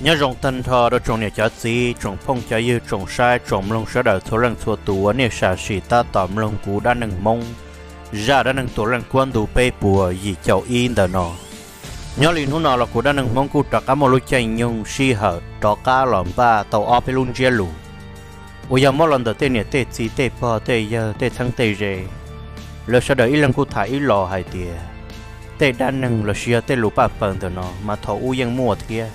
Nyob zoo tag nrho rau tsoom niam cov txiv, tsoom phooj cov ywg, tsoom saib tsoom mloog sawv daws txhua leej txhua tus uas nej sam sim tab tom mloog kuv dab neeg Hmoob, zaj dab neeg Tuam Leej Kuab ntu peb puas yim caum ib ntawm no. Nyob li hnub no los kuv dab neeg Hmoob kuj rov qab muaj lub caij nyoog sij hawm rov qab los npaj tau ob peb lub ntsiab lus uas yog muab los ntawm tej niam tej txiv tej pog tej yawg tej txheeb tej ze, lawv sawv daws ib leeg kuj tham ib los hais tias tej dab neeg los sis yog tej lus paj paws ntawm no mas thaum ub yeej muaj thiab,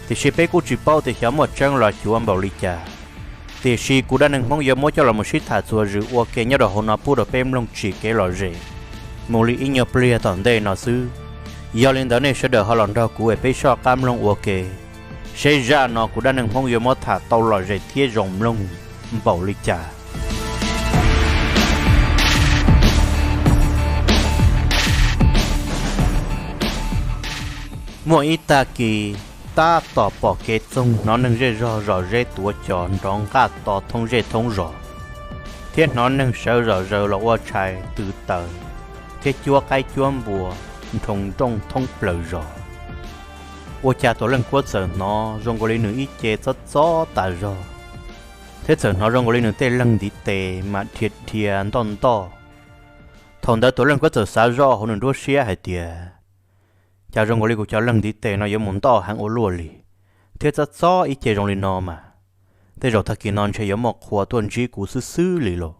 tiam sis peb kuj tsis paub tias xyov muaj tseeb los cuav npaum li cas. Tiam sis kuv dab neeg Hmoob yuav muab coj los mus sib tham txuas zws ua ke nyob rau hauv no pub rau peb mloog tsim kev lom zem mus li ib nyuag pliag tom ntej no xwb. Yog li ntawd nej sawv daws ho los nrog kuv es peb soj qab mloog ua ke, seb zaj no kuv dab neeg Hmoob yuav muab tham tau lom zem thiab zoo mloog npaum li cas. Muaj ib tag kis, tab tom pom kev txoog hnov neeg zej zog zom zeb tuav cos nrov nqaj to thoob zej thoob zos, thiab hnov neeg sawv zom zaws los ua tshais tws taws thiab cuab qaib cuab npua nroo nrooj thoob plaws zos. Ua cas Tuam Leej Kuab txawm hnov zoo nkaus li nws ib ce txob txob tas zog, thiab txawm hnov zoo nkaus li nws tej leeg ntiv tes mas dhia dhia ntoj ntoj. Thaum ntawd Tuam Leej Kuab txawm xav zoj hauv nws nruab siab hais tias, cas zoo nkaus li kuv cov leeg ntiv tes no yuav mus ntoj heev ua luaj li, thiab txob txob ib ce zoo li no mas, tej zaum tag kis no ntshe yuav muaj qhua tuaj ntsib kuv xwb xwb li lauj.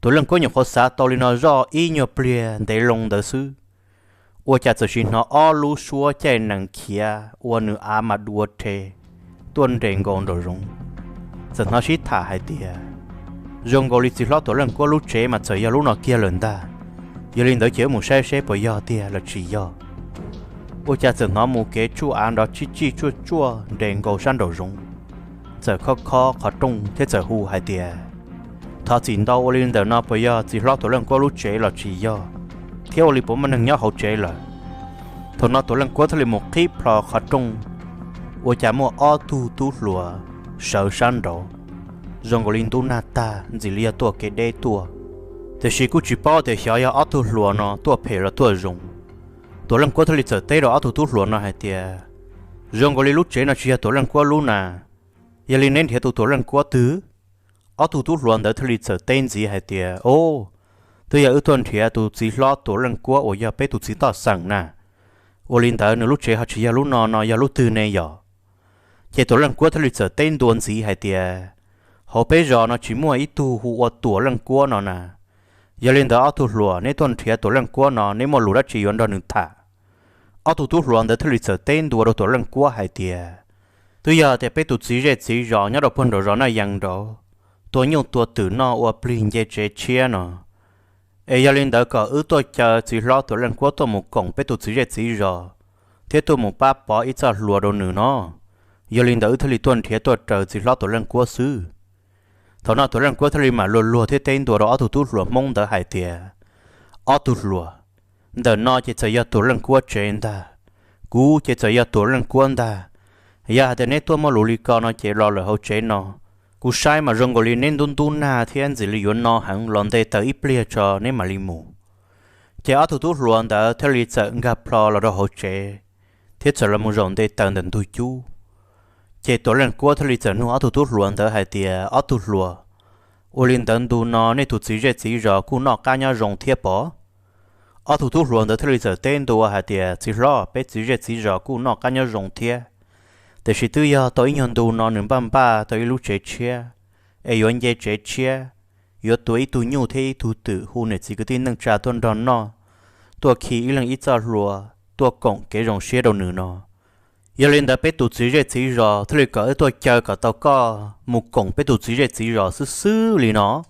Tuam Leej Kuab nyuam qhuav xav tau li no zoj ib nyuag pliag ntev loo ntawd xwb, ua cas txawm sim hnov ob lub suab caij nees khiav ua nws av mas dua rhe tuaj nres nkaus nraum zoov. Txawm hnov sib tham hais tias, zoo nkaus li txiv hlob Tuam Leej Kuab lub tsev mas txawm yog lub no kiag lawm ntag. Yog li ntawd ces wb mus saib seb puas yog tiag los tsis yog. Ua cas txawm hnov mus kev tsuj av nrov tsij tsij tsuaj tsuaj nres nkaus sab nraum zoov, txawm khob khob qhov rooj thiab txawm hu hais tias, thov txim ntau, ua li ntawm no puas yog txiv hlob Tuam Leej Kuab lub tsev los tsis yog, thiab ua li puas muaj neeg nyob hauv tsev lawm? Thaum no Tuam Leej Kuab thiaj li mus qhib plho qhov rooj, ua cas muaj ob tug tub hluas sawv sab nraud, zoo nkaus li ntub nag tag ntxim li yog tuaj kev deb tuaj. Tiam sis kuj tsis paub tias xyov yog ob tug hluas no tuaj phem los tuaj zoo. Tuam Leej Kuab thiaj li txawm teb rau ob tug tub hluas no hais tias, zoo nkaus li lub tsev no tsis yog Tuam Leej Kuab lub na, yog li neb nrhiav tus Tuam Leej Kuab twg? Ob tug tub hluas ntawd thiaj li txawm teb ntxiv hais tias, o, twb yog wb tuaj nrhiav tus txiv hlob Tuam Leej Kuab uas yog peb tus txiv toj xeem na. Ua li ntawd nws lub tsev ho tsis yog lub no no yog lub twg ne yom? Ces Tuam Leej Kuab thiaj li txawm teb ntua ntxiv hais tias, hauv peb zos no tsis muaj ib tug hu ua Tuam Leej Kuab no na. Yog li ntawd ob tug hluas, neb tuaj nrhiav Tuam Leej Kuab no neb muaj lus dab tsi yuav nrog nws tham? Ob tug tub hluas ntawd thiaj li txawm teb ntua rau Tuam Leej Kuab hais tias, twb yog tias peb tus txiv zej txiv zos nyob rau puag nraum zos Naj Yees nraud tua nyuj tua twm noj ua plig nce tsev tshiab no, es yog li ntawd kom wb tuaj caw txiv hlob Tuam Leej Kuab tuaj mus koom peb tus txiv zej txiv zos, thiab tuaj mus pab pov ib txoj hlua rau nws no. Yog li ntawd wb thiaj li tuaj nrhiav tuaj raws txiv hlob Tuam Leej Kuab xwb. Thaum no Tuam Leej Kuab thiaj li mam luag luag thiab teb ntua rau ob tug tub hluas Hmoob ntawd hais tias, ob tug hluas, ntawm no ces txawm yog Tuam Leej Kuab tsev ntag, kuv ces txawm yog Tuam Leej Kuab ntag. Yog hais tias neb tuaj muaj lus li ko no ces los lawm hauv tsev no. Kuv saib mas zoo nkaus li neb ntub ntub nag thiab ntxim li yuav no heev, los nte taws ib pliag tso neb mam li mus. Ces ob tug tub hluas ntawd thiaj li txawm nkag plho los rau hauv tsev, thiab txawm los mus zaum nte taws ntawm ntug cub. Ces Tuam Leej Kuab thiaj li txawm nug ob tug tub hluas ntawd hais tias, ob tug hluas, ua li ntawd ntu no nej tus txiv zej txiv zos kuj noj qab nyob zoo thiab pov? Ob tug tub hluas ntawd thiaj li txawm teb ntua hais tias, txiv hlob, peb txiv zej txiv zos kuj noj qab nyob zoo thiab, tiam sis twb yog tau ib nyuag ntu no nws npaj npaj tau ib lub tsev tshiab, es yuav nce tsev tshiab, yuav tua ib tug nyuj thiab ib tug twm hu niam txiv kwv tij neej tsa tuaj nrog noj, tuaj khi ib leeg ib txoj hlua, tuaj koom kev zoo siab rau nws no. Yog li ntawd peb tus txiv zej txiv zos thiaj li kom wb tuaj caw kom tau koj mus koom peb tus txiv zej txiv zos xwb xwb li no.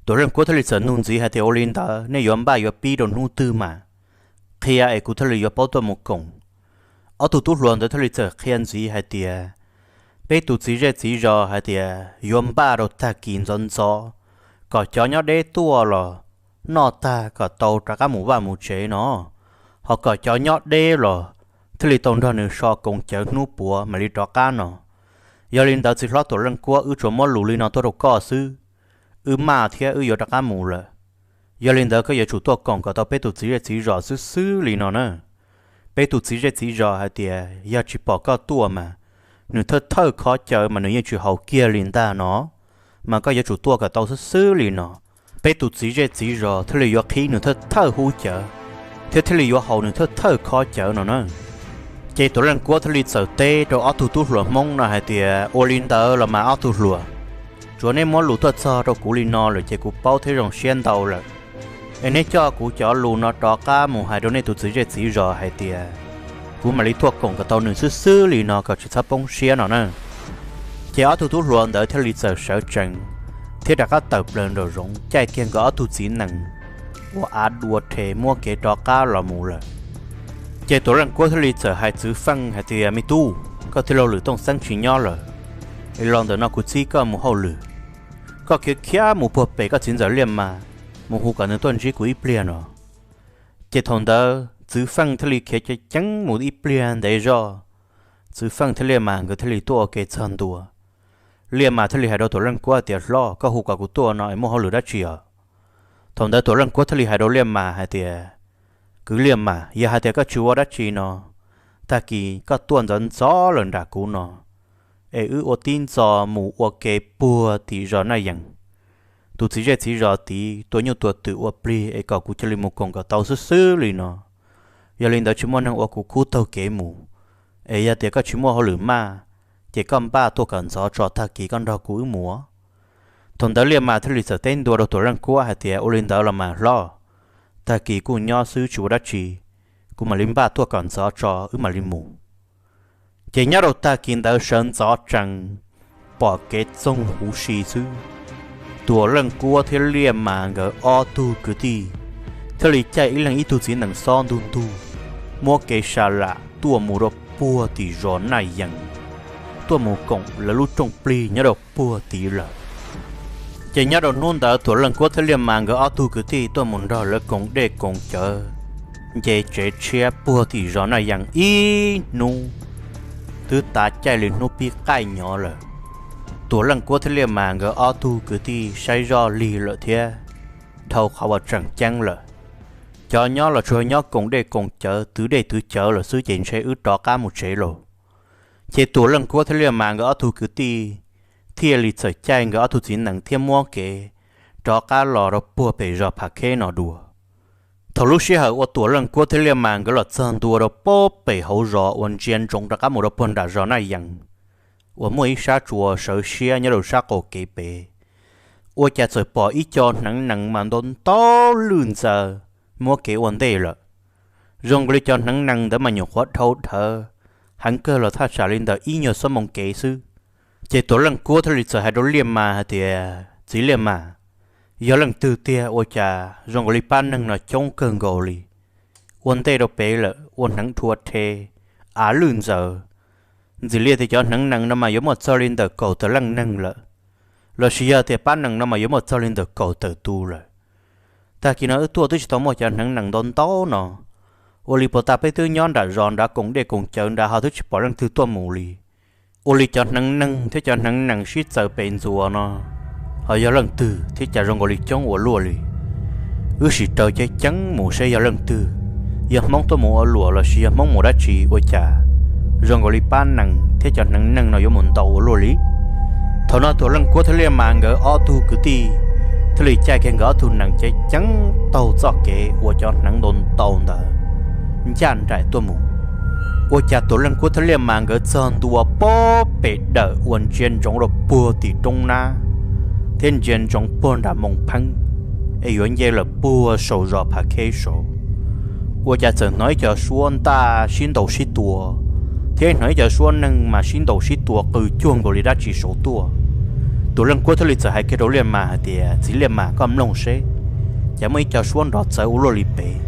Tuam Leej Kuab thiaj li txawm nug ntxiv hais tias, ua li ntawd nej yuav npaj yuav pib rau hnub twg mas qhia es kuv thiaj li yuav paub tuaj mus koom. Ob tug tub hluas ntawd thiaj li txawm qhia ntxiv hais tias, peb tus txiv zej txiv zos hais tias yuav npaj rau tag kis ntxov ntxov, kom cov nyob deb tuaj los noj tag kom tau rov qab mus vaj mus tsev no, ho kom cov nyob deb los thiaj li tau nrog nws so koom cawv hnub puav mam li rov qab no. Yog li ntawd txiv hlob Tuam Leej Kuab, wb tsuas muab lus li no tuaj rau koj xwb, wb maj thiab wb yuav rov qab mus lawm. Yog li ntawd koj yuav tsum tuaj koom kom tau peb tus txiv zej txiv zos xwb xwb li no na. Peb tus txiv zej txiv zos hais tias yog tsis pom koj tuaj mas nws thawj thawj khob cawv mas nws yeej tsis haus kiag li ntag no, mas koj yuav tsum tuaj kom tau xwb xwb li no. Peb tus txiv zej txiv zos thiaj li yuav qhib nws thawj thawj hub cawv thiab thiaj li yuav haus nws thawj thawj khob cawv no na. Ces Tuam Leej Kuab thiaj li txawm teb rau ob tug tub hluas Hmoob no hais tias, ua li ntawd los mas ob tug hluas, tsuav neb muab lus tuaj txog rau kuv li no lawm ces kuv paub thiab zoo siab ntau lawm. Es neb coj kuv cov lus no rov qab mus hais rau nej tus txiv zej txiv zos hais tias kuv mam li tuaj koom kom tau nws xwb xwb li no kom tsis txhob poob siab no na. Ces ob tug tub hluas ntawd thiaj li txawm sawv tsees thiab rov qab tawm plaws nraum zoov caij kiag nkawd ob tug txiv nees uas av dua rhe muab kev rov qab los mus lawm. Ces Tuam Leej Kuab thiaj li txawm hais Txwv Feej hais tias, me tub, koj tij laug Lwm Tooj Xeeb tsis nyob lawm, es los ntawm no kuv txib koj mus hauj lwm. Koj khiav khiav mus puag pem koj txiv ntxawm Liaj Mas, mus hu kom nws tuaj ntsib kuv ib pliag no. Ces thaum ntawd Txwv Feej thiaj li khiav ceev ceev mus ib pliag ntev zog, Txwv Feej thiab Liaj Mas nkawd thiaj li tuaj ua ke txog ntua. Liaj Mas thiaj li hais rau Tuam Leej Kuab tias, hlob, koj hu kom kuv tuaj no es muaj hauj lwm dab tsi os? Thaum ntawd Tuam Leej Kuab thiaj li hais rau Liaj Mas hais tias, kwv Liaj Mas, yog hais tias koj tsis ua dab tsi no, tag kis koj tuaj ntxov ntxov lawm nram kuv no, es wb ua tib ntxov mus ua ke puag tim zos Naj Yees. Tus txiv zej txiv zos tid tua nyuj tua twm ua plig es kom kuv cia li mus koom kom tau xwb xwb li no. Yog li ntawd tsis muaj neeg ua kuv khub taug kev mus, es yog tias koj tsis muaj hauj lwm maj, ces koj npaj tuaj kom ntxov tso tag kis koj nrog kuv wb mus. Thaum ntawd Liaj Mas thiaj li txawm teb ntua rau Tuam Leej Kuab hais tias, ua li ntawd los mas hlob, tag kis kuj nyob xwb tsis ua dab tsi, kuv mam li npaj tuaj kom ntxov tso wb mam li mus. Ces nyob rau tag kis ntawd sawv ntxov tsees, pom kev txoog huv si xwb, Tuam Leej Kuab thiab Liaj Mas nkawd ob tug kwv tij thiaj li caij ib leeg ib tug txiv nees xob ntug ntug, muab kev sa lam tuaj mus rau puag tim zos Naj Yees, tuaj mus koom lawv lub rooj plig nyob rau puag tid lawm. Ces nyob rau hnub ntawd Tuam Leej Kuab thiab Liaj Mas nkawd ob tug kwv tij tuaj mus nrog lawv koom dej koom cawv, nce tsev tshiab puag tim zos Naj Yees ib hnub, twb tav caij li hnub pib qaij nyob lawm. Tuam Leej Kuab thiab Liaj Mas nkawd ob tug kwv tij saib zoj lig lawm thiab dhau qhov uas tseem ceeb lawm. Cov nyob los tsuas nyob koom dej koom cawv, twv dej twv cawv lawm xwb ces ntshe wb rov qab mus tsev lauj. Ces Tuam Leej Kuab thiab Liaj Mas nkawd ob tug kwv tij thiaj li txawm caij nkawd ob tug txiv nees thiab muab kev rov qab los rau puag pem zos Phav Kheb no dua. Thaum lub sij hawm uas Tuam Leej Kuab thiab Liaj Mas nkawd los txog ntua rau puag pem hauv zos uas ntsia ntsoov rov qab mus rau puag nram zos Naj Yees, uas muaj ib sab tsua sawv siab nyob rau sab qaum kev pem, ua cas txawm pom ib co hneev nees mas ntau ntau lwj ntxaws muab kev ua ntej lawm. Zoo nkaus li cov hneev nees ntawd mas nyuam qhuav dhau dhawv heev kawg los thaj tsam li ntawm ib nyuag xuab moos kev xwb. Ces Tuam Leej Kuab thiaj li txawm hais rau Liaj Mas hais tias, txiv Liaj Mas, yog leej twg tiag ua cas zoo nkaus li pab neeg no coob kawg nkaus li, ua ntej rau pem lawm ua hneev dhua rhe, av lwj ntxaws. Ntxim li tias cov hneev nees no mas yuav muaj txog li ntawm kaum tawm leej neeg lawm, lossis yog tias pab nees no mas yuav muaj txog li ntawm kaum tawm tus lawm. Tag kis no wb tuaj twb tsis tau muaj cov hneev nees ntau ntau no, ua li puas tas peb twb nyob nram zos nrad koom dej koom cawv nrad ho twb tsis pom leej twg tuaj mus li. Ua li cov hneev neeg thiab cov hneev nees sib txawv pem ntxuas no ho yog leej twg thiab cas zoo nkaus li coob ua luaj li. Wb sim raws ceev ceev mus saib yog leej twg, yog Hmoob tuaj mus ua luam lossis yog Hmoob mus dab tsi ua cas zoo nkaus li pab nees thiab cov hneev neeg no yuav mus ntau ua luaj li. Thaum no Tuam Leej Kuab thiab Liaj Mas nkawd ob tug kwv tij thiaj li caij kiag nkawd ob tug nees ceev ceev taug txoj kev uas cov hneev ntau ntau ntawd ncaj nraim tuaj mus. Ua cas Tuam Leej Kuab thiab Liaj Mas nkawd txog ntua puag pem dawm uas ntsia ntsoov rau puag tim roob nab thiab ntsia ntsoov puag nram Moos Pheeb, es yuav nce lawm puag saum zos Phav Kheb saud, ua cas txawm hnov ib co suab ntaj sib ntaus sib tua, thiab hnov ib co suab neeg mas sib ntaus sib tua qw cuag nkaus li dab tsi saud tuaj. Tuam Leej Kuab thiaj li txawm hais kiag rau Liaj Mas hais tias, txiv Liaj Mas, koj mloog seb, cas muaj ib co suab nrov txawv ua luaj li pem,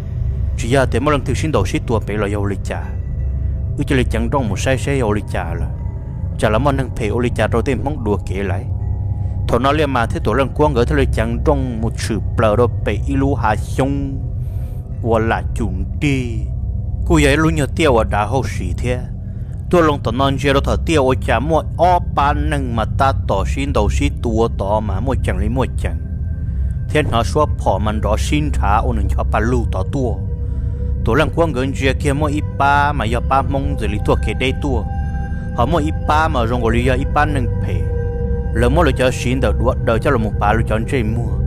tsis yog tias muaj leej twg sib ntaus sib tua pem los yog ua li cas? Wb cia li ceev nrooj mus saib seb yog ua li cas lawm, tsam los muaj neeg phem ua li cas rau tej Hmoob dua kev lawm. Thaum no Liaj Mas thiab Tuam Leej Kuab nkawd thiaj li ceev nrooj mus tshwm plaws rau pem ib lub hav xyoob uas lam cum nrig, kuj yog ib lub nyuag tiaj uas dav hauj sim thiab. Tuaj loo tom no ntsia rau tom tiaj ua cas muaj ob pab neeg mas tab tom sib ntaus sib tua tod mas muaj ceem li muaj ceem, thiab hnov suab phom mas nrov sib nrhav ua nws ncho pa lug tod tuaj. Tuam Leej Kuab nkawd ntsia kiag muaj ib pab mas yog pab Hmoob ntxim li tuaj kev deb tuaj, ho muaj ib pab mas zoo nkaus li yog ib pab neeg phem. Lawv muab lawv cov siv ntawm duav daws coj los mus pav lawv cov ntsej muag,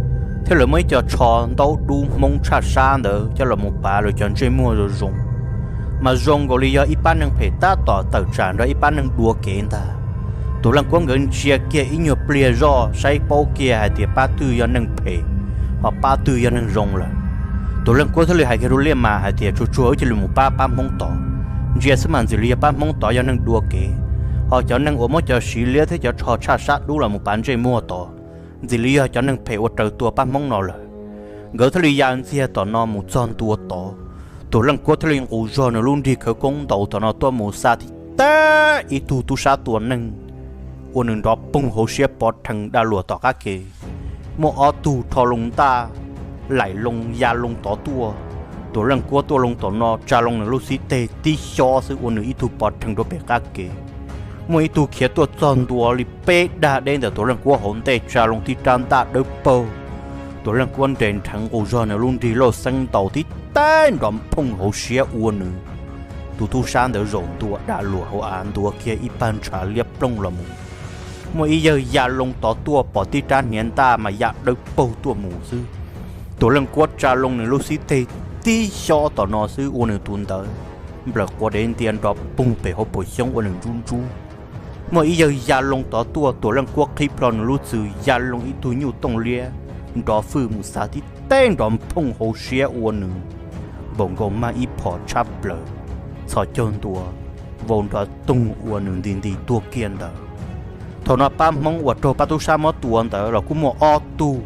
thiab lawv muab ib co tsho ntaub dub Hmoob tshaj sab ntawd coj los mus pav lawv cov ntsej muag zoo zoo, mas zoo nkaus li yog ib pab neeg phem tab tom tawm tsam nrog ib pab neeg dua kev ntag. Tuam Leej Kuab nkawd ntsia kiag ib nyuag pliag zoj saib paub kiag hais tias pab twg yog neeg phem, ho pab twg yog neeg zoo lawm. Tuam Leej Kuab thiaj li hais kiag rau Liaj Mas hais tias, tsuag tsuag wb cia li mus pab pab Hmoob tod. Ntsia xwb mas ntxim li yog pab Hmoob tod yog neeg dua kev, ho cov neeg uas muab cov siv liab thiab cov tsho tshaj sab dub los mus pav ntsej muag tod, ntxim li yog cov neeg phem ua raws tua pab Hmoob no lawm. Nkawd thiaj li ya ntxiag tom no mus txog ntua tod. Tuam Leej Kuab thiaj li nqus zog nws lub nrig khawv koob ntaus tom no tuaj mus xa tib teb ib tug tub sab tua neeg uas nws nrov poog hauv siab pov rhees daj luam tom qab ke. Muaj ob tug rho loo ntaj laim loo ya loo tod tuaj. Tuam Leej Kuab tuaj loo tom no tsa loo nws lub xib teg tib xyob xwb ua nws ib tug pov rhees rau pem qab ke. Muaj ib tug khiav tuaj txog ntua li peb dag deb ntawm Tuam Leej Kuab hauv ntej tsa loo tib rab ntaj dawb paug. Tuam Leej Kuab nres nrheev nqus zog nws lub nrig lauj xeeb ntaus tib teb nrov phooj hauv siab ua nws tus tub sab ntawd zaum ntua daj luam hauv av ntuav kiag ib pag ntshav liab ploog los mus. Muaj ib yawg ya loo tod tuaj pom tib rab hniav ntaj mas ya dawb paug tuaj mus xwb. Tuam Leej Kuab tsa loo nws lub xib teg tib xyob tom no xwb ua nws tus ntawd nplawm quav dev ntia nrov poog pem hauv paus xyoob ua nws ntsub ntsub. Muaj ib yawg ya loo tod tuaj, Tuam Leej Kuab qhib plho nws lub txwm ya loo ib tug nyuj tooj liab nrov fwj mus xav tib teb nrov phooj hauv siab ua nws npaum nkaus mag ib phom tshab plaws, txhos caug ntua vau nrov toog ua nws nti nti tuag kiag ntawd. Thaum no pab Hmoob uas raug pab tub sab muab tua ntawd los kuj muaj ob tug,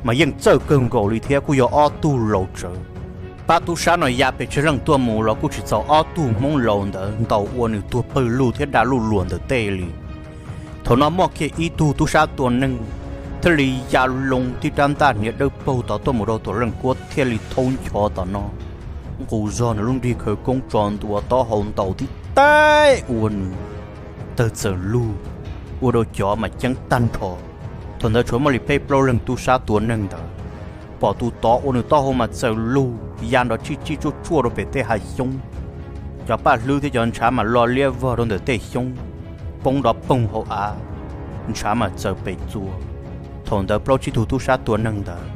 mas yeej txawj kawg nkaus li thiab kuj yog ob tug laus tsawv. Pab tub sab no ya pes tsawg leej tuaj mus los kuj tsis txaus ob tug Hmoob laus ntawd ntaus ua nws tuag pawg lug thiab daj luj luam ntawm tej li. Thaum no muaj kiag ib tug tub sab tua neeg thiaj li ya loo tib rab ntaj hniav dawb paug tod tuaj mus rau Tuam Leej Kuab thiaj li thaub ncho tom no, nqus zog nws lub nrig khawv koob tso ntua taub hau ntaus tib teb ua nws tawg txawm lug, ua rau cov mas ceeb tag nrho. Thaum ntawd tshuav muaj li peb plaub leeg tub sab tua neeg ntawd, pom tus tod ua nws taub hau mas txawm lug ya nrov tsij tsij tsuaj tsuaj rau pem tej hav xyoob. Cov paj hlwb thiab cov ntshav mas lo liab vog rau ntawm tej xyoob, poob nrov poog hauv av, ntshav mas txawm pem txuas. Thaum ntawd plaub tsib tug tub sab tua neeg ntawd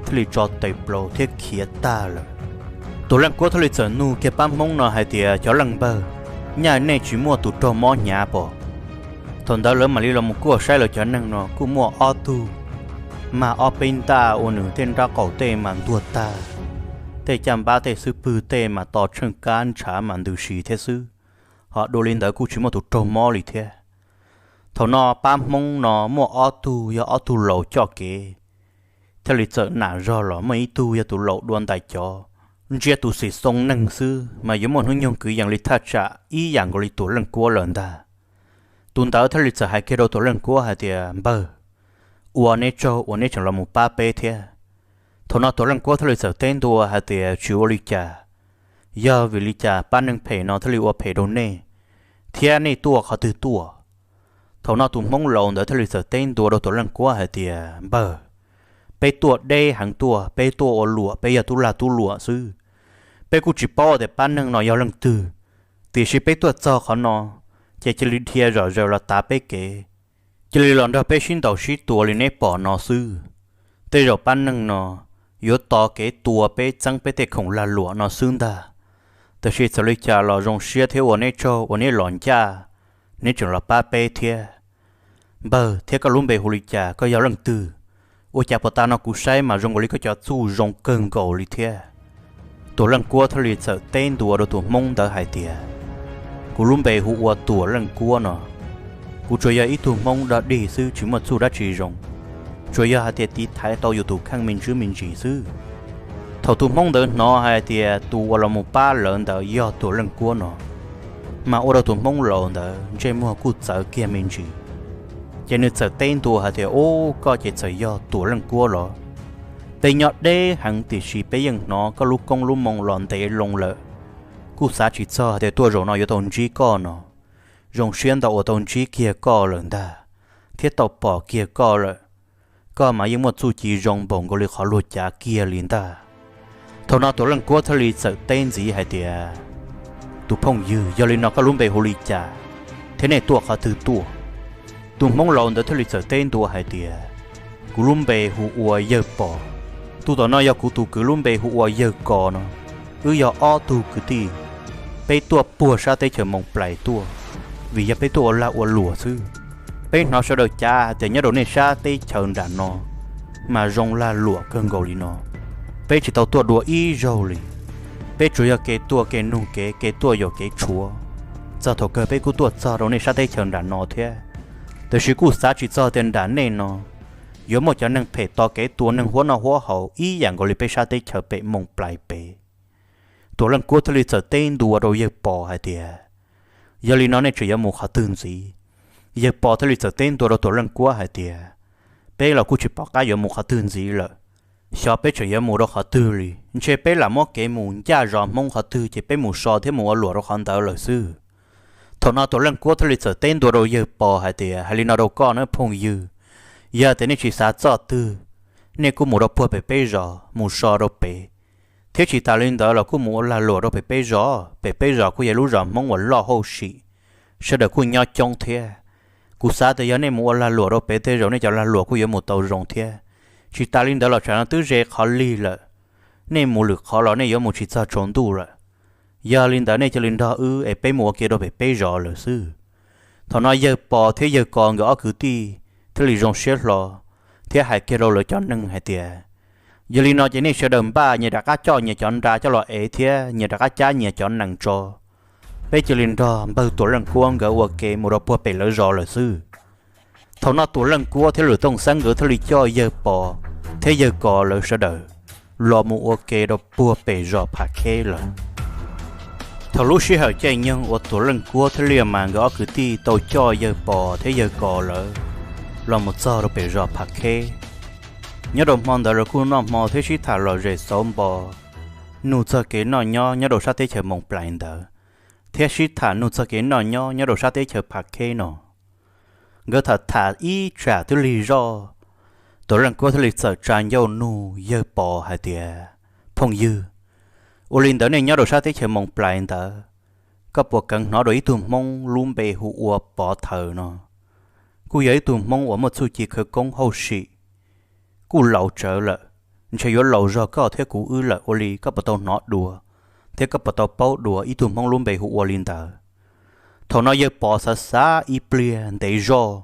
thiaj li tso tes plaws thiab khiav tag lawm. Tuam Leej Kuab thiaj li txawm nug kiag pab Hmoob no hais tias, cov leej npawg, nyaj nej tsis muaj tus raug mob hnyav pom? Thaum ntawd lawv mam li los mus kuaj saib lawv cov neeg no kuj muaj ob tug mag ob peb ntaj ua nws tej nrab qaum tej mas ntuag tag, tej caj npab tej xub pwg tej mas to tsheej kab ntshav mas ntws si thiab xwb, ho dua li ntawd kuj tsis muaj tus raug mob li thiab. Thaum no pab Hmoob no muaj ob tug yog ob tug laus coj kev, thiaj li txawm nam zog los muaj ib tug yog tus laus dua ntais cov, ntsia tus xim xoo neeg xwb mas yuav muaj hnub nyoog kwv yees li thaj tsam ib yam nkaus li Tuam Leej Kuab lawm ntag. Tus ntawd thiaj li txawm hais kiag rau Tuam Leej Kuab hais tias, npawg, ua neb tsaug uas neb tseem los mus pab peb thiab. Thaum no Tuam Leej Kuab thiaj li txawm teb ntua hais tias, tsis ua li cas, yog vim li cas pab neeg phem no thiaj li ua phem rau nej, thiab nej tuaj qhov twg tuaj? Thaum no tus Hmoob laus ntawd thiaj li txawm teb ntua rau Tuam Leej Kuab hais tias, npawg, peb tuaj deb heev tuaj, peb tuaj ua luam, peb yog tub lag tub luam xwb. Peb kuj tsis paub tias pab neeg no yog leej twg, tiam sis peb tuaj txog qhov no, ces cia li dhia zom zaws los tav peb kev, cia li los nrog peb sib ntaus sib tua li neb pom no xwb. Tej zaum pab neeg no yuav tos kev tua peb txeeb peb tej khoom lag luam no xwb ntag. Tiam sis txawm li cas los zoo siab thiab ua neb tsaug uas neb los ncaj, neb tseem los pab peb thiab. Npawg, thiab koj lub npe hu li cas, koj yog leej twg? Ua cas puag ta no kuv saib mas zoo nkaus li koj cov txuj zoo kawg nkaus li thiab. Tuam Leej Kuab thiaj li txawm teb ntua rau tus Hmoob ntawd hais tias, kuv lub npe hu ua Tuam Leej Kuab no. Kuv tsuas yog ib tug Hmoob dog dig xwb, tsis muaj txuj dab tsi zoo, tsuas yog hais tias tiv thaiv tau yus tus kheej me ntsis me ntsis xwb. Thaum tus Hmoob ntawd hnov hais tias tus uas los mus pab lawv ntawd yog Tuam Leej Kuab no, mas ua rau tus Hmoob laus ntawd ntsej muag kuj txawv kiag me ntsis. Ces nws txawm teb ntua hais tias, ub, koj ces txawm yog Tuam Leej Kuab los? Peb nyob deb heev tiam sis peb yeej hnov koj lub koob lub moo los ntev loo lawm, kuj xav tsis txog hais tias tuaj zaum no yuav tau ntsib koj no. Zoo siab ntau uas tau ntsib kiag koj lawm ntag, thiab tau pom kiag koj lawm. Koj mas yeej muaj txuj ci zoo npaum nkaus li qhov luag cav kiag li ntag. Thaum no Tuam Leej Kuab thiaj li txawm teb ntxiv hais tias, Tus phooj ywg, yog li no koj lub npe hu li cas, thiab nej tuaj qhov twg tuaj? Tus Hmoob laus ntawd thiaj li txawm teb ntua hais tias, Kuv lub npe hu ua Yawg Pos. Tus tom no yog kuv tus kwv lub npe hu ua Yawg Kos no. Wb yog ob tug kwv tij, peb tuaj puag sab teb chaws Moos Plais tuaj, vim yog peb tuaj ua lag ua luam xwb. Peb hnov sawv daws cav hais tias nyob rau nej sab teb chaws nram no mas zoo lag luam kawg nkaus li no. Peb tsis tau tuaj dua ib zaug li, peb tsuas yog kev tuaj kev nug kev, kev tuaj yuam kev tshuav. Txog thaum kawg peb kuj tuaj txog rau nej sab teb chaws nram no thiab, tiam sis kuj xav tsis txog tias nram nej no yuav muaj cov neeg phem tos kev tua neeg huab noj huab haus ib yam nkaus li peb sab teb chaws pem Moos Plais pem. Tuam Leej Kuab thiaj li txawm teb ntua rau Yawg Pos hais tias, Yog li no nej tseem yuav mus qhov twg ntxiv? Yawg Pos thiaj li txawm teb ntua rau Tuam Leej Kuab hais tias, Peb los kuj tsis pom qab yuav mus qhov twg ntxiv lawm. Xyov peb tseem yuav mus rau qhov twg li, ntshe peb lam muab kev mus ncaj zos Hmoob qhov twg ces peb mus so thiab mus ua luam rau qhov ntawd lawm xwb. Thaum no Tuam Leej Kuab thiaj li txawm teb ntua rau Yawg Pos hais tias, Hais li no rau koj na phooj ywg, yog tias nej tsis xav txoj twg, nej kuj mus rau puag pem peb zos mus so rau pem, thiab tsis tas li ntawd los kuj mus ua lag luam rau pem peb zos. Pem peb zos kuj yog lub zos Hmoob uas loj hauj sim, sawv daws kuj nyob coob thiab. Kuv xav tias yog nej mus ua lag luam rau pem tej zaum nej cov lag luam kuj yuav mus tau zoo thiab. Tsis tas li ntawd los tsam no twb ze qhov lig lawm, nej mus lwm qhov los nej yuav mus tsis txog tsaus ntuj lawm. Yog li ntawd nej cia li nrog wb es peb mus ua ke rau pem peb zos lawm xwb. Thaum no Yawg Pos thiab Yawg Kos nkawd ob kwv tij thiaj li zoo siab hlo thiab hais kiag rau lawv cov neeg hais tias, Yog li no ces nej sawv daws npaj nyias rov qab coj nyias cov nra coj los ev thiab nyias rov qab cab nyias cov nees tso. Peb cia li nrog npawg Tuam Leej Kuab nkawd ua ke mus rau puag pem lawv zos lawm xwb. Thaum no Tuam Leej Kuab thiab Lwm Tooj Xeeb nkawd thiaj li coj Yawg Pos thiab Yawg Kos lawv sawv daws los mus ua ke rau puag pem zos Phav Kheb lawm. Thaum lub sij hawm caij nyoog uas Tuam Leej Kuab thiab Liaj Mas nkawd ob kwv tij tau coj Yawg Pos thiab Yawg Kos lawv los mus txog rau pem zos Phav Kheb, nyob rau hmo ntawd lawv kuj noj hmo thiab sib tham lom zem xauv npo, nug txog kev noj nyob nyob rau sab teb chaws Moos Plais ntawd, thiab sib tham nug txog kev noj nyob nyob rau sab teb chaws Phav Kheb no. Nkawd tham tham ib tsam twb lig zoj, Tuam Leej Kuab thiaj li txawm tsa ncauj nug Yawg Pos hais tias, Phooj ywg, ua li ntawd nej nyob rau sab teb chaws Moos Plais ntawd, koj puas keev hnov dua ib tug Hmoob lub npe hu ua Pov Thawm no? Kuj yog ib tug Hmoob uas muaj txuj ci khawv koob hauj sim, kuj laus tsawv lawm, ntshe yuav laus zog koj thiab kuv wb lawm, ua li koj puas tau hnov dua thiab koj puas tau paub dua ib tug Hmoob lub npe hu ua li ntawd? Thaum no Yawg Pov xav xav ib pliag ntev zoj,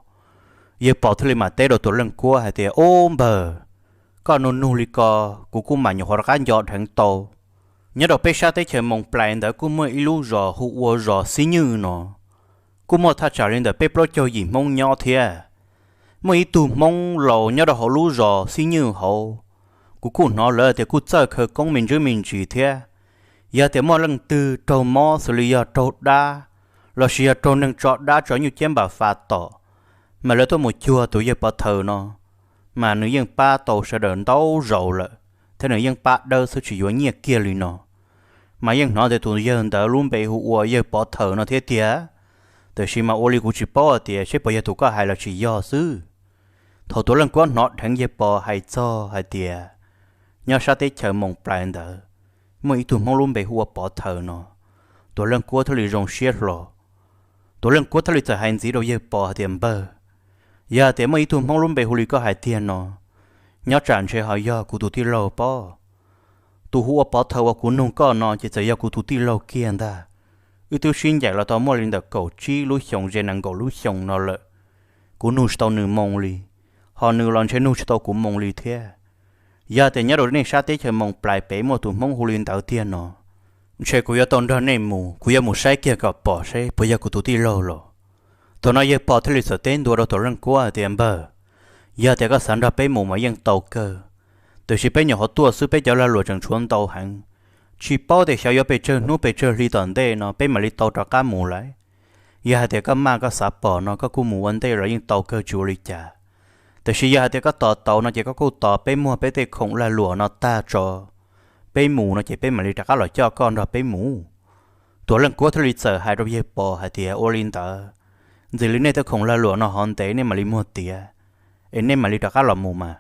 Yawg Pov thiaj li mam teb rau Tuam Leej Kuab hais tias, Ub npawg, koj nug nug li ko, kuv kuj mam nyuam qhuav rov qab nco dheev tau. Nyob rau peb sab teb chaws Moos Plais ntawd kuj muaj ib lub zos hu ua zos Xib Nywj no, kuj muaj thaj tsam li ntawm peb plaub caug yim Hmoob nyob thiab. Muaj ib tug Hmoob laus nyob rau hauv lub zos Xib Nywj hauv, kuv kuj hnov lawv tias kuj txawj khawv koob me ntsis me ntsis thiab. Yog tias muaj leej twg raug mob xws li yog raug dab lossis yog raug neeg tso dab tso nyuj ciab npam fas tom, mas lawv tuaj mus cuag tus Yawg Pov Thawm no, mas nws yeej pab tau sawv daws ntau zaus lawm, thiab nws yeej pab dawb xwb tsis yuav nyiaj kiag li no. Mas yeej hnov tias tus yawg ntawd lub npe hu ua Yawg Pov Thawm no thiab tiag, tiam sis mas ua li kuv tsis paub hais tias seb puas yog tus koj hais los tsis yog xwb. Thaum Tuam Leej Kuab hnov dheev Yawg Pov hais txog hais tias nyob sab teb chaws Moos Plais ntawd muaj ib tug Hmoob lub npe hu ua Pov Thawm no, Tuam Leej Kuab thiaj li zoo siab hlo. Tuam Leej Kuab thiaj li txawm hais ntxiv rau Yawg Pov hais tias, Npawg, yog tias muaj ib tug Hmoob lub npe hu li koj hais tiag no, nyob tsam ntshe ho yog kuv tus tij laug pob. Tus hu ua Pov Thawm uas kuv nug koj no ces txawm yog kuv tus tij laug kiag ntag. Wb twb sib ncaim los tau muaj li ntawm kaum tsib lub xyoos ze nees nkaum lub xyoos no lawm, kuv nug tsis tau nws moo li, ho nws los ntshe nug tsis tau kuv moo li thiab. Yog tias nyob rau nej sab teb chaws Moos Plais pem muaj tus Hmoob hu li ntawd tiag no, ntshe kuv yuav tau nrog nej mus, kuv yuav mus saib kiag kom pom seb puas yog kuv tus tij laug los. Thaum no Yawg Pov thiaj li txawm teb ntua rau Tuam Leej Kuab hais tias, Npawg, yog tias koj xav nrog peb mus mas yeej tau kawg, tiam sis peb nyuam qhuav tuaj xwb peb cov lag luam tseem tshuav ntau heev. Tsis paub tias xyov yuav pes tsawg hnub pes tsawg hli tom ntej no peb mam li tau rov qab mus lawm. Yog hais tias koj maj koj xav pom no koj kuj mus ua ntej los yeej tau kawg tsis ua li cas. Tiam sis yog hais tias koj tos tau no ces koj kuj tos peb muag peb tej khoom lag luam no tag tso, peb mus no ces peb mam li rov qab los coj koj nrog peb mus. Tuam Leej Kuab thiaj li txawm hais rau Yawg Pov hais tias, Ua li ntawd, ntxim li nej tej khoom lag luam no hov ntev nej mam li muag tiav, es nej mam li rov qab los mus mas.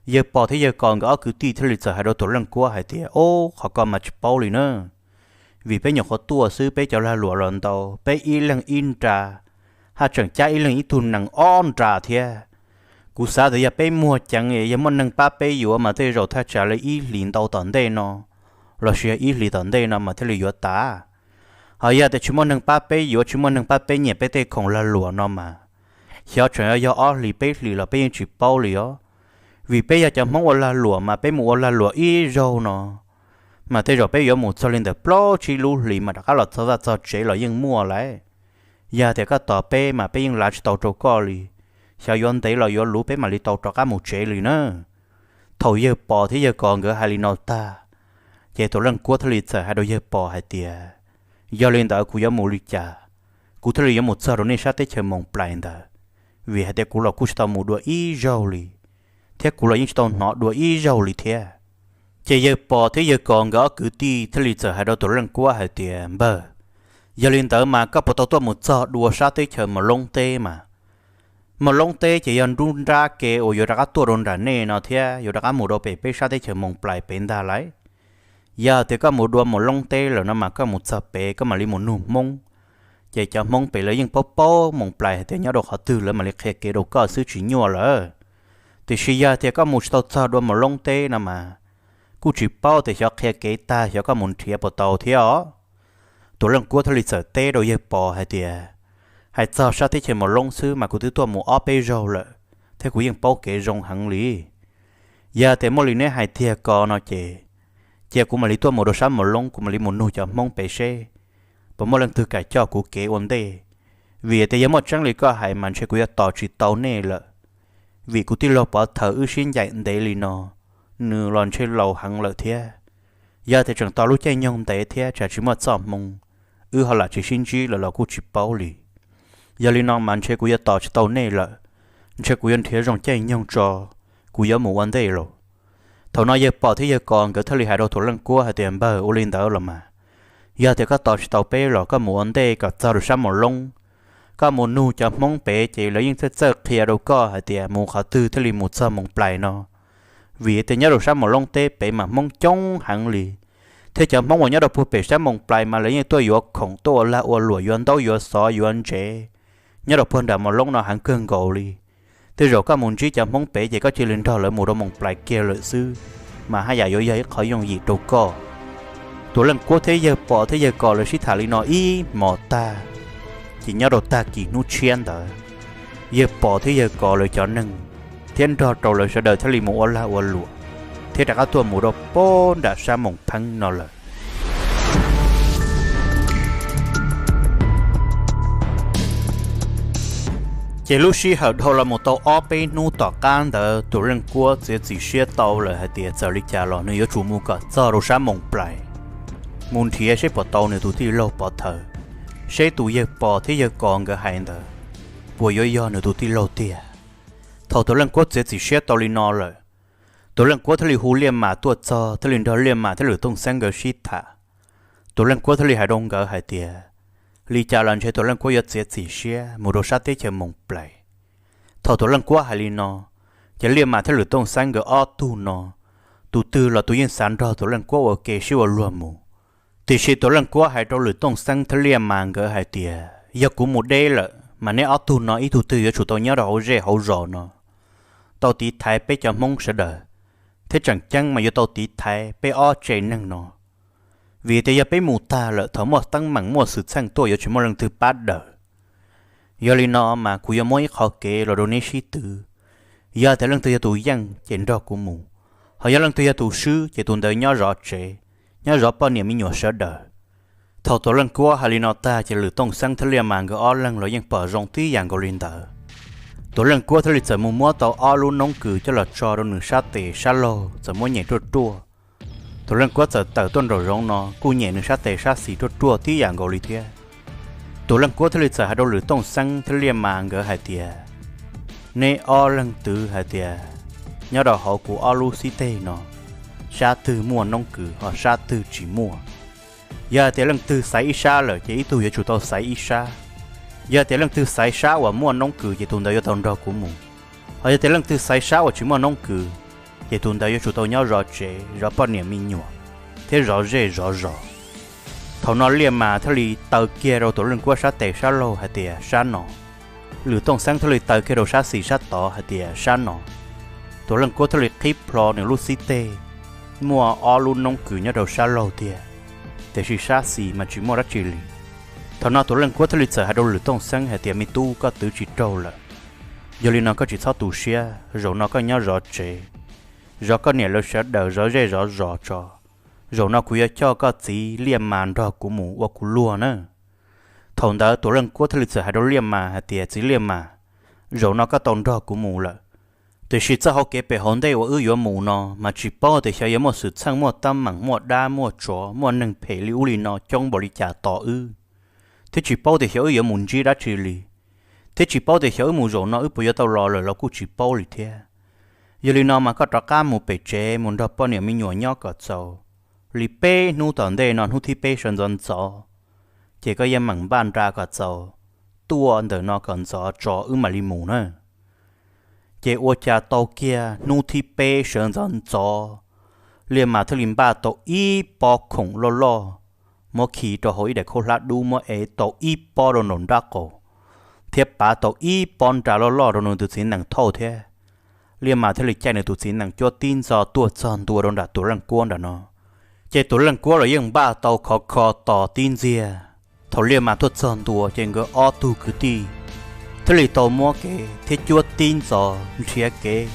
Yawg Pom thiab yawg Kos nkawd ob kwv tij thiaj li txawm hais rau Tuam Leej Kuab hais tias, Ob, qhov ko mas tsis paub li na, vim peb nyuam qhuav tuaj xwb, peb cov lag luam los ntau, peb ib leeg ib nra, haj tseem cab ib leeg ib tug nees ob nra thiab. Kuv xav tias yog peb muag ceev, yog muaj neeg pab peb yuav mas tej zaum thaj tsam li ib hlis ntau tom ntej no, los sis yog ib hlis tom ntej no mas thiaj li yuav tas. Ho yog tias tsis muaj neeg pab peb yuav, tsis muaj neeg pab peb nyiam peb tej khoom lag luam no mas, xyov tseem yog ob hlis peb hlis los peb yeej tsis paub li os. Vim peb yog cov Hmoob ua lag luam mas peb mus ua lag luam ib zaug no mas tej zaum peb yuav mus txog li ntawm plaub tsib lub hlis mas rov qab los txog vaj txog tsev los yeej muaj lawm. Yog tias koj tos peb mas peb yeej lav tsis tau rau koj li. Xyov yuav ntev los yuav luv peb mam li tau rov qab mus tsev li na. Thaum yawg Pom thiab yawg Kos nkawd hais li no tag, ces Tuam Leej Kuab thiaj li txawm hais rau yawg Pom hais tias, Yog li ntawd kuv yuav mus li cas, kuv thiaj li yuav mus txog rau nej sab teb chaws Moos Plais ntawd? Vim hais tias kuv los kuj tsis tau mus dua ib zaug li, thiab kuv los yeej tsis tau hnov dua ib zaug li thiab. Ces yawg Pom thiab yawg Kos nkawd ob kwv tij thiaj li txawm hais rau Tuam Leej Kuab hais tias, Npawg, yog li ntawd mas koj puas tau tuaj mus txog dua sab teb chaws Mos Loob teb mas? Mos Loob teb ces yog nruab nrab ke uas yuav rov qab tuaj rau nram nej no thiab yuav rov qab mus rau pem peb sab teb chaws Moos Plais pem ntag lauj. Yog tias koj mus dua Mos Loob teb lawm no mas koj mus txog pem koj mam li mus nug Hmoob, ces cov Hmoob pem lawv yeej paub paub Moos Plais hais tias nyob rau qhov twg lawv mam li qhia kev rau koj xwb tsis nyuaj lawm. Tiam sis yog tias koj mus tsis tau txog dua Mos Loob teb no mas, kuj tsis paub tias xyov qhia kev tag xyov koj mus nrhiav puas tau thiab os. Tuam Leej Kuab thiaj li txawm teb rau yawg Pom hais tias, Hais txog sab teb chaws Mos Loob xwb mas kuv twb tuaj mus ob peb zaug lawm, thiab kuv yeej paub kev zoo heev li. Yog tias muaj li neb hais tiag ko no ces, cia kuv mam li tuaj mus rau sab Mos Loob, kuv mam li mus nug cov Hmoob pem seb puas muaj leej twg kam coj kuv kev ua ntej. Vim tias yog muaj tseeb li koj hais mas ntshe kuv yuav tos tsis tau nej lawm, vim kuv tij laug Pov Thawm wb sib ncaim ntev li no, nws los ntshe laus heev lawm thiab. Yog tias tseem tos lub caij nyoog ntev thiab tsam tsis muaj txoj hmoo, wb ho lam tsis sib ntsib lawm los kuj tsis paub li. Yog li no mas ntshe kuv yuav tos tsis tau nej lawm, ntshe kuv yuav nrhiav zoo caij nyoog tso, kuv yuav mus ua ntej lawm. Thaum no yawg Pom thiab yawg Kos nkawd thiaj li hais rau Tuam Leej Kuab hais tias, Npawg, ua li ntawd los mas, yog tias koj tos tsis tau peb los koj mus ua ntej kom txog rau sab Mos Loob, koj mus nug cov Hmoob pem ces lawv yeej txawj txawj qhia rau koj hais tias mus qhov twg thiaj li mus txog Moos Plais no. Vim tias nyob rau sab Mos Loob teb pem mas Hmoob coob heev li, thiab cov Hmoob uas nyob rau puag pem sab Moos Plais mas lawv yeej tuaj yuav khoom tuaj ua lag ua luam yuav ntaub yuav xov yuav ntsev. Nyob rau puag nram Mos Loob no heev kawg nkaus li. Tej zaum koj mus ntsib cov Hmoob pem ces koj cia li nrog lawv mus rau Moos Plais kiag lawm xwb, mas haj yam yuav yog ib qho yooj yim rau koj. Tuam Leej Kuab thiab yawg Pom thiab yawg Kos lawv sib tham li no ib hmos tag, ces nyob rau tag kis hnub tshiab ntawd, yawg Pom thiab yawg Kos lawv cov neeg thiab nrog rau lawv sawv daws thiaj li mus ua lag ua luam, thiab rov qab tuaj mus rau puag nram sab Moos Pheeb no lawm. Ces lub sij hawm dhau los mus tau ob peb hnub tom qab ntawd Tuam Leej Kuab txiav txim siab tau lawm hais tias txawm li cas los nws yuav tsum mus kom txog rau sab Moos Plais, mus nrhiav seb puas tau nws tus tij laug Pov Thawm, seb tus yawg Pom thiab yawg Kos nkawd hais ntawd puas yuav yog nws tus tij laug tiag. Thaum Tuam Leej Kuab txiav txim siab tau li no lawm, Tuam Leej Kuab thiaj li hu Liaj Mas tuaj txog thiaj li nrog Liaj Mas thiab Lwm Tooj Xeeb nkawd sib tham. Tuam Leej Kuab thiaj li hais rau nkawd hais tias, li cas los ntshe Tuam Leej Kuab yuav txiav txim siab mus rau sab teb chaws Moos Plais. Thaum Tuam Leej Kuab hais li no, ces Liaj Mas thiab Lwm Tooj Xeeb nkawd ob tug no, tus twg los tus yeej xav nrog Tuam Leej Kuab ua ke sib ua luag mus. Tiam sis Tuam Leej Kuab hais rau Lwm Tooj Xeeb thiab Liaj Mas nkawd hais tias, yog kuv mus deb lawm mas neb ob tug no ib tug twg yuav tsum tau nyob rau hauv zej hauv zos no, tau tiv thaiv peb cov Hmoob sawv daws, thiab tseem ceeb mas yuav tau tiv thaiv peb ob tsev neeg no. Vim tias yog peb mus tag lawm thaum muaj teeb meem muaj xwm txheej tuaj yuav tsis muaj leej twg pab daws. Yog li no mas kuv yuav muab ib qho kev los rau neb sib twv. Yog tias leej twg yog tus yeej ces nrog kuv mus, ho yog leej twg yog tus swb ces tus ntawd nyob zov tsev, nyob zov poj niam me nyuam sawv daws. Thaum Tuam Leej Kuab hais li no tag ces Lwm Tooj Xeeb thiab Liaj Mas nkawd ob leeg los yeej pom zoo tib yam nkaus li ntawd. Tuam Leej Kuab thiaj li txawm mus muab tau ob lub noob kws coj los tso rau nws sab tes sab laug txawm muab nyem ruaj ruaj. Tuam Leej Kuab txawm tawm tuaj nraum zoov no kuj nyem nws sab tes sab xis ruaj ruaj tib yam nkaus li thiab. Tuam Leej Kuab thiaj li txawm hais rau Lwm Tooj Xeeb thiab Liaj Mas nkawd hais tias, neb ob leeg twv hais tias, nyob rau hauv kuv ob lub xib teg no, sab twg muaj noob kws ho sab twg tsis muaj. Yog hais tias leej twg xaiv ib sab lawm ces ib tug yuav tsum tau xaiv ib sab. Yog hais tias leej twg xaiv sab uas muaj noob kws ces tus ntawd yuav tau nrog kuv mus. Ho yog tias leej twg xaiv sab uas tsis muaj noob kws, ces tus ntawd yuav tsum tau nyob zov tsev, zov poj niam me nyuam, thiab zov zej zov zos. Thaum no Liaj Mas thiaj li taw kiag rau Tuam Leej Kuab sab tes sab laug hais tias sab no. Lwm Tooj Xeeb thiaj li taw kiag rau sab xis sab tod hais tias sab no. Tuam Leej Kuab thiaj li qhib plho nws lub xib teg, muaj ob lub noob kws nyob rau sab laug tiag, tiam sis sab xis mas tsis muaj dab tsi li. Thaum no Tuam Leej Kuab thiaj li txawm hais rau Lwm Tooj Xeeb hais tias, me tub, koj twv tsis raug lawm. Yog li no koj tsis txhob tu siab, zaum no koj nyob zov tsev, zov koj niam lawv sawv daws, zov zej zov zos tso. Zaum no kuv yuav coj koj txiv Liaj Mas nrog kuv mus ua kuv luag na. Thaum ntawd Tuam Leej Kuab thiaj li txawm hais rau Liaj Mas hais tias, txiv Liaj Mas, zaum no koj tau nrog kuv mus lawm, tiam sis txoj hauv kev pem hauv ntej uas wb yuav mus no mas tsis paub tias xyov yuav muaj xwm txheej, muaj teeb meem, muaj dab muaj tsov, muaj neeg phem li ub li no coob npaum li cas tos wb, thiab tsis paub tias xyov wb yuav mus ntsib dab tsi li, thiab tsis paub tias xyov wb mus zaum no wb puas yuav tau los lawm los kuj tsis paub li thiab. Yog li no mas koj rov qab mus pem tsev mus nrog poj niam me nyuam nyob kom txaus li peb hnub tom ntej no, hnub thib peb sawv ntxov ntxov, ces koj yeej meem npaj nra kom txaus, tuaj ntawm no kom ntxov tso wb mam li mus na. Ces ua cas tau kiag hnub thib peb sawv ntxov ntxov, Liaj Mas thiaj li npaj tau ib pob khoom loj loj, muab khi rau hauv ib daim khaub hlab dub, muab ev tau ib pob rau nraum nrab qaum, thiab pav tau ib pob nra loj loj rau nws tus txiv nees thauj thiab. Liaj Mas thiaj li caij nws tus txiv nees cuab tib ntxo tuaj txog ntua rau nram Tuam Leej Kuab nram no. Ces Tuam Leej Kuab los yeej npaj tau khov kho tos tib ntxiag. Thaum Liaj Mas tuaj txog ntua ces nkawd ob tug kwv tij thiaj li tau muab kev thiab cuab tib ntxo nrhiav kev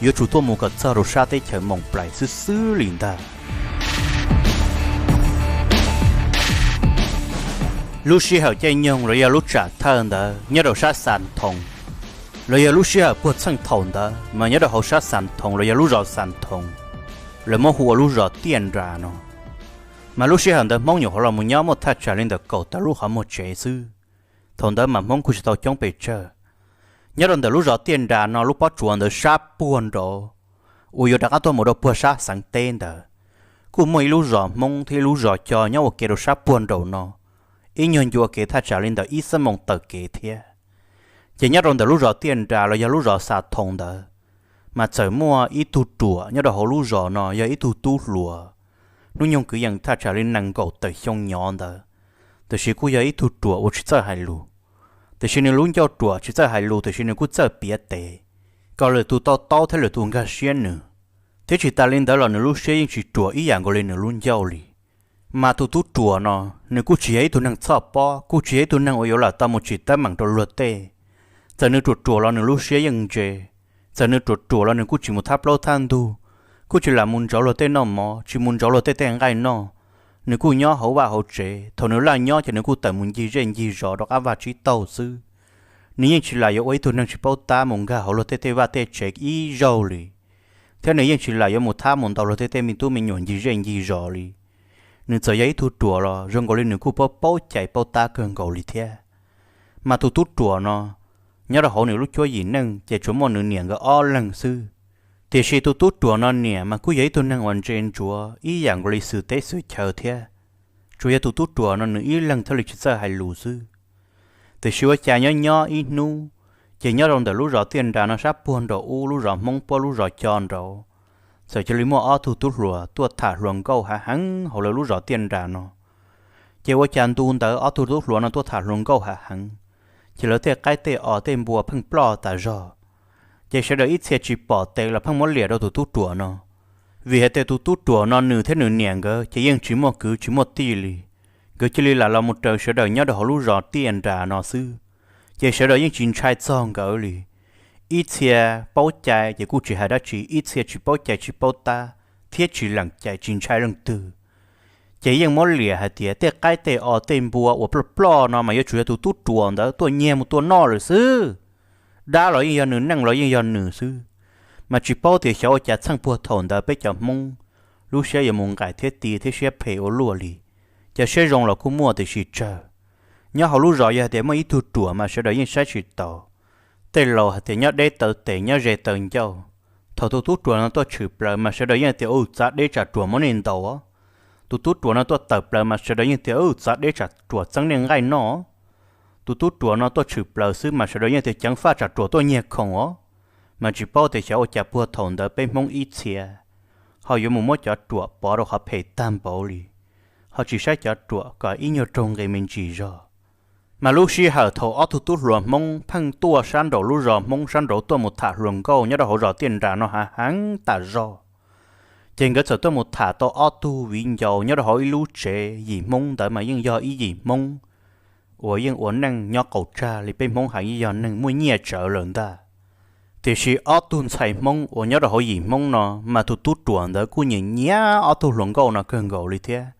yuav tsum tuaj mus kom txog rau sab teb chaws Moos Plais xwb xwb li ntag. Lub sij hawm caij nyoog los yog lub tsam thawj ntawd nyob rau sab Xas Thoos, los yog lub sij hawm puag txheej thaum ntawd mas nyob rau hauv sab Xas Thoos los yog lub zos Xas Thoos, lawv muab hu ua lub zos Tiaj Nras no. Mas lub sij hawm ntawd Hmoob nyuam qhuav los mus nyob muaj thaj tsam li ntawm kaum tawm lub qhov muag tsev xwb. Thaum ntawd mas Hmoob kuj tsis tau coob pes tsawg. Nyob rau ntawm lub zos Tiaj Nras no lub pob tsuas ntawd sab puag nraud uas yuav rov qab tuaj mus rau puag sab Xeev Teb ntawd, kuj muaj ib lub zos Hmoob thiab ib lub zos Coj nyob ua ke rau sab puag nraum no, ib nyuag ncua kev thaj tsam li ntawm ib xuab moos taw kev thiab. Ces nyob rau ntawm lub zos Tiaj Nras los yog lub zos Xas Thoos ntawd, mas txawm muaj ib tug ruam nyob rau hauv lub zos no yog ib tug tub hluas, hnub nyoog kwv yees thaj tsam li nees nkaum tawm xyoo nyov ntawd, tiam sis kuj yog ib tug ruam uas tsis txawj hais lus. Tiam sis nws lub ncauj ruam tsis txawj hais lus tiam sis nws kuj txawj piav tes kom lwm tus to taub thiab lwm tus nkag siab nws. Thiab tsis tas li ntawd los nws lub siab yeej tsis ruam ib yam nkaus li nws lub ncauj li. Mas tus tub ruam no, nws kuj tsis yog ib tug neeg txhoj pob, kuj tsis yog ib tug neeg uas yuav lam tau mus tsim teeb meem rau luag tej. Txawm nws ruam ruam los nws lub siab yeej ntse, txawm nws ruam ruam los nws kuj tsis mus thab plaub thab ntug, kuj tsis lam mus ntsauv luag tej noj mov, tsis mus ntsauv luag tej tej nqaij noj. Nws kuj nyob hauv vaj hauv tsev, thaum nws laj nyob ces nws kuj tawm mus ncig zej ncig zos rov qab vaj tsib taug xwb. Nws yeej tsis lam yuav ua ib tug neeg tsis paub tab mus nkag hauv luag tej tej vaj tej tsev ib zaug li, thiab nws yeej tsis lam yuav mus thab mus ntaus luag tej tej me tub me nyuam ncig zej ncig zos li. Nws txawm yog ib tug ruam los zoo nkaus li nws kuj paub paub cai paub tab kawg nkaus li thiab. Mas tus tub ruam no, nyob rau hauv nws lub cuab yim neej ces tsuas muaj nws niam nkawd ob leeg xwb. Tiam sis tus tub ruam no niam mas kuj yog ib tug neeg uas ntse ntsuav ib yam nkaus li xwm teb xwm chaw thiab. Tsuas yog tus tub ruam no nws ib leeg thiaj li tsis txawj hais lus xwb. Tiam sis ua cas nyob nyob ib hnub, ces nyob rau ntawm lub zos Tiaj Nras no sab puag nraum ub lub zos Hmoob puab lub zos Co nraud, txawm cia li muaj ob tug tub hluas tuaj tham hluas nkauj hav heev hauv lawv lub zos Tiaj Nras no. Ces ua cas ntu ntawd ob tug tub hluas no tuaj tham hluas nkauj hav heev, ces lawv tej qaib tej os tej npua pheej ploj tas zog. Ces sawv daws ib txhia tsis pom tes los pheej muab liam rau tus tub ruam no. Vim hais tias tus tub ruam no nws thiab nws niam nkawd ces yeej tsis muaj kwv tsis muaj tij li. Nkawd cia li lam los mus raws sawv daws nyob rau hauv lub zos Tiaj Nras no xwb. Ces sawv daws yeej tsis ntshai txog nkawd li. Ib txhia paub cai ces kuj tsis hais dab tsi, ib txhia tsis paub cai tsis paub tab thiab tsis lees cai tsis ntshai leej twg. Ces yeej muab liam hais tias tej qaib tej os tej npua uas ploj ploj no mas yuav tsum yog tus tub ruam ntawd tuaj nyiag mus tua noj lawm xwb. Dab los yeej yog nws, neej los yeej yog nws xwb. Mas tsis paub tias xyov ua cas txheej puag thaum ntawd peb cov Hmoob lub siab yuav mus nqaim thiab ti thiab siab phem ua luaj li. Cov siab zoo los kuj muaj tiam sis tsawg. Nyob hauv lub zos yog hais tias muaj ib tug ruam mas sawv daws yeej saib tsis taus. Tej laus hais tias nyob deb taw tes nyob ze taw ncauj. Thaum tus tub ruam no tuaj tshwm plaws mas sawv daws yeej tias, u, txav deb tsam ruam muab nej ntaus os. Tus tub ruam no tuaj tawm plaws mas sawv daws yeej tias, u, txav deb tsam ruam txeeb nej nqaij noj. Tus tub ruam no tuaj tshwm plaws xwb mas sawv daws yeej tias ceev faj tsam ruam tuaj nyiag khoom os. Mas tsis paub tias xyov ua cas puag thaum ntawd peb Hmoob ib txhia ho yuav mus muab cov ruam pov rau qhov phem tag npaum li, ho tsis saib cov ruam kom ib nyuag raug nqi me ntsis zog. Mas lub sij hawm thaum ob tug tub hluas Hmoob pheej tuaj sab nraum lub zos Hmoob sab nraud tuaj mus tham hluas nkauj nyob rau hauv zos Tiaj Nras no hav heev tas zog, ces nkawd txawm tuaj mus tham tau ob tug viv ncaus nyob rau hauv ib lub tsev. Yim Hmoob ntawd mas yeej yog ib yim Hmoob uas yeej ua neej nyob qaum tsag li peb Hmoob heev, yeej yog neeg muaj nyiaj tsawv lawm ntag. Tiam sis ob tug ntxhais Hmoob uas nyob rau hauv yim Hmoob no mas tus tub ruam ntawd kuj nyiam nyiam ob tug hluas nkauj no kawg nkaus li thiab.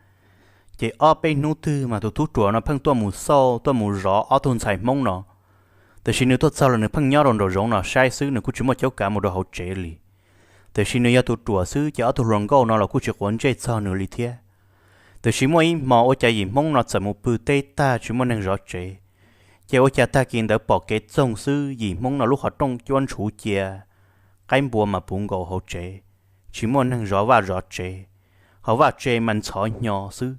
Ces ob peb hnub twg mas tus tub ruam no pheej tuaj mus xauj tuaj mus zov ob tug ntxhais Hmoob no. Tiam sis nws tuaj txog los nws pheej nyob rau nraum zoov no saib xwb, nws kuj tsis muaj caub kav mus rau hauv tsev li. Tiam sis nws yog tus ruam xwb ces ob tug hluas nkauj no los kuj tsis quav ntsej txog nws li thiab. Tiam sis muaj ib hmo ua cas yim Hmoob no txawm mus pw teb tag tsis muaj neeg zov tsev. Ces ua cas tag kis ntawd pom kev txoog xwb, yim Hmoob no lub qhov rooj cuab ntshuv cia, qaib npua mas puv nkaus hauv tsev, tsis muaj neeg zov vaj zov tsev, ho vaj tse mas ntxhov hnyo xwb.